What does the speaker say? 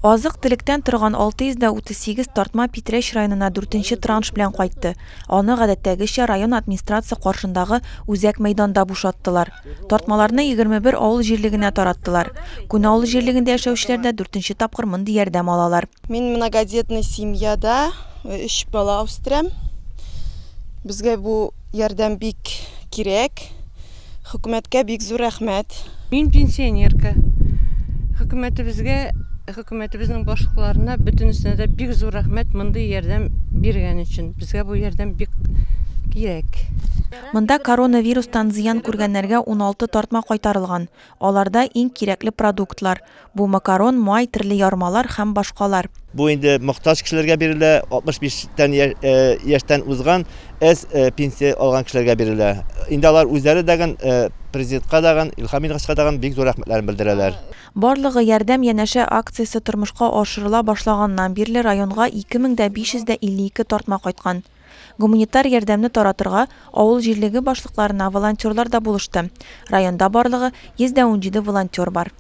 Азык-төлектән торган 638 тартма Питрәч районына дүртенче транш белән кайтты. Аны, гадәттәгечә, район администрация каршындагы үзәк мәйданда бушаттылар. Тартмаларны 21 авыл җирлегенә тараттылар. Күн авыл җирлегендә яшәүчеләр дә дүртенче тапкыр мондый ярдәм алалар. Мин многодетный семьяда өч бала үстерәм. Безгә бу ярдәм бик кирәк. Хөкүмәткә бик зур рәхмәт. Мин пенсионерка. Хөкүмәтебезгә, хөкүмәтебезнең башлыкларына бөтенесенә дә бик зур рәхмәт мондый ярдәм биргән өчен. Безгә бу ярдәм бик кирәк. Монда коронавирустан зыян күргәннәргә 16 тартма кайтарылган. Аларда иң кирәкле продуктлар. Бу макарон, май, төрле ярмалар һәм башкалар. Бу инде мохтаҗ кешеләргә бирелә, 65 тән яшьтән узган әз пенсия алган кешеләргә бирелә. Инде алар үзләре дәген президентка дагын, Илһам Илгачка дагын бик зур рәхмәтләрен белдерәләр. Барлыгы Ярдәм янәшә акциясе тормышка ашырыла башлаганнан бирле районга 2552 тартма кайткан. Гуманитар ярдәмне таратырга авыл җирлеге башлыкларына волонтерлар да булышты. Районда барлыгы 117 волонтер бар.